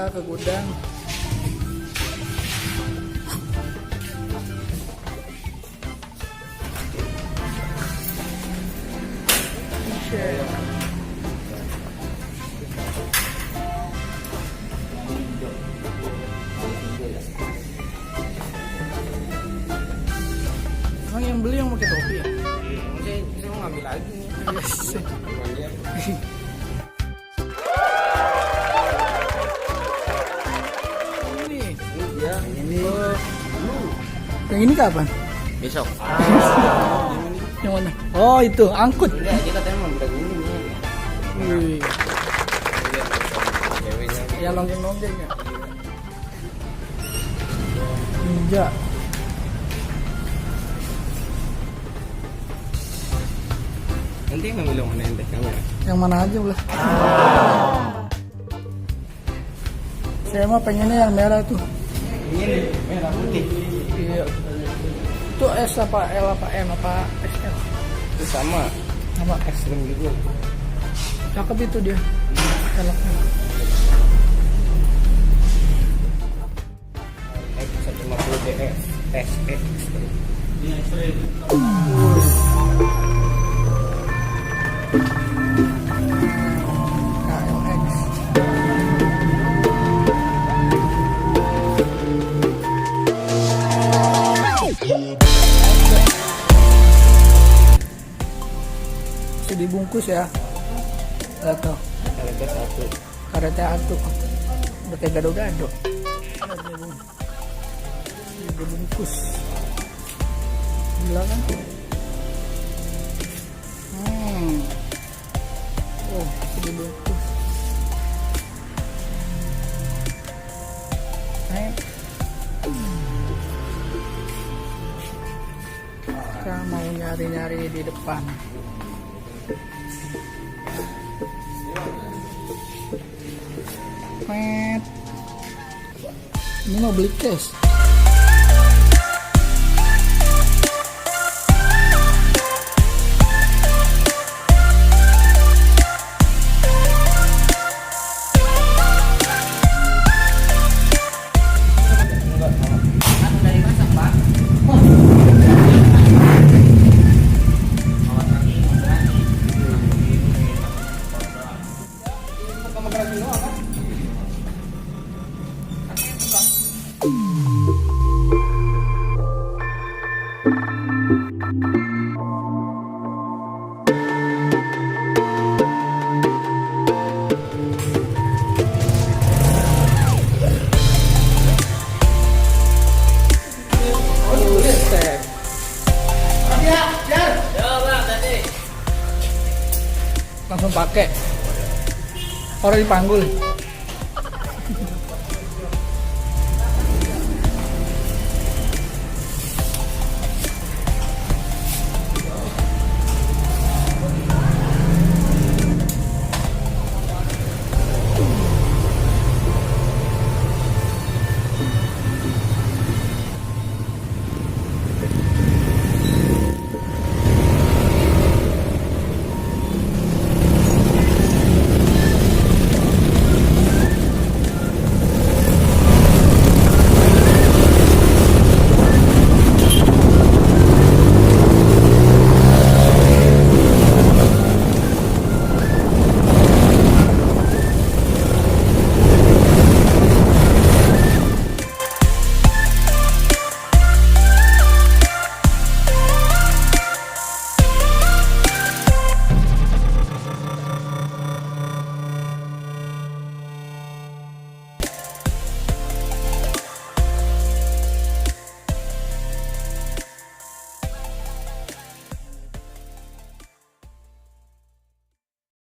ke gudang. Emang yang beli yang pakai topi ya? Saya mau ngambil lagi nih. Ini. Yang ini kapan? Besok. Yang mana? Oh itu angkut. Enggak, dia katanya mau bilang ini nih. Wih. Ceweknya. Ya nonggeng ya. Ninja. Nanti ngambil yang mana ente kamu? Yang mana aja lah. Saya mah pengennya yang merah tuh. Ini nih, merah putih. Iya. Itu S apa L apa M apa XL? Itu sama. Sama Ekstrim gitu. cakep itu dia. Velgnya. X150 DF SX. Ini ekstrim. KLX. Masih dibungkus ya. Atau Harga satu. karete atu. Udah kayak gado-gado. Dibungkus. Gila kan? Oh, dibungkus. Kita mau nyari-nyari di depan. Ini mau beli cash. Langsung pakai. Orang dipanggul.